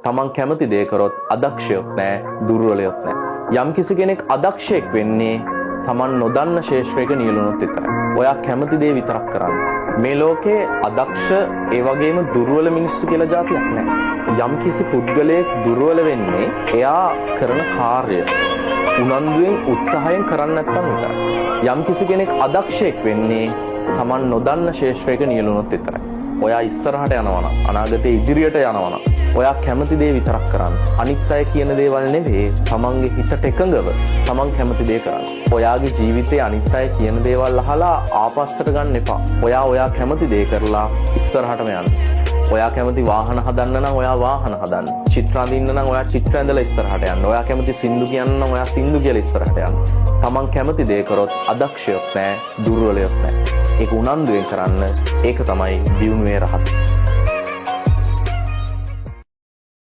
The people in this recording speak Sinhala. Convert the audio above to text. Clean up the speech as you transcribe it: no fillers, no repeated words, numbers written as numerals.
තමන් කැමති දේ කරොත් අදක්ෂයොත් නෑ, දුර්වලයොත් නෑ. යම් කිසි කෙනෙක් අදක්ෂයෙක් වෙන්නේ තමන් නොදන්න ශේෂ්ත්‍රයක නියැලුණොත් විතරයි. ඔයා කැමති දේ විතරක් කරන්න. මේ ලෝකේ අදක්ෂ ඒ වගේම දුර්වල මිනිස්සු කියලා જાතියක් නෑ. යම් කිසි පුද්ගලයෙක් දුර්වල වෙන්නේ එයා කරන කාර්ය උනන්දුවෙන් උත්සාහයෙන් කරන්නේ නැත්නම් විතරයි. යම් කිසි කෙනෙක් අදක්ෂයෙක් වෙන්නේ තමන් නොදන්න ශේෂ්ත්‍රයක නියැලුණොත් විතරයි. ඔයා ඉස්සරහට යනවා නම්, අනාගතේ ඉදිරියට යනවා නම්, ඔයා කැමති දේ විතරක් කරන්න. අනිත් අය කියන දේවල් නෙවෙයි, තමන්ගේ හිතට එකඟව තමන් කැමති දේ කරන්න. ඔයාගේ ජීවිතේ අනිත් අය කියන දේවල් අහලා ආපස්සට ගන්න එපා. ඔයා ඔයා කැමති දේ කරලා ඉස්සරහටම යන්න. ඔයා කැමති වාහන හදන්න නම් ඔයා වාහන හදන්න. චිත්‍ර අඳින්න නම් ඔයා චිත්‍ර ඇඳලා ඉස්සරහට යන්න. ඔයා කැමති සින්දු කියන්න නම් ඔයා සින්දු කියලා ඉස්සරහට යන්න. තමන් කැමති දේ කරොත් අදක්ෂයොත් නෑ, දුර්වලයොත් නෑ. ඒක උනන්දුවෙන් කරන්න. ඒක තමයි දියුණුවේ රහස.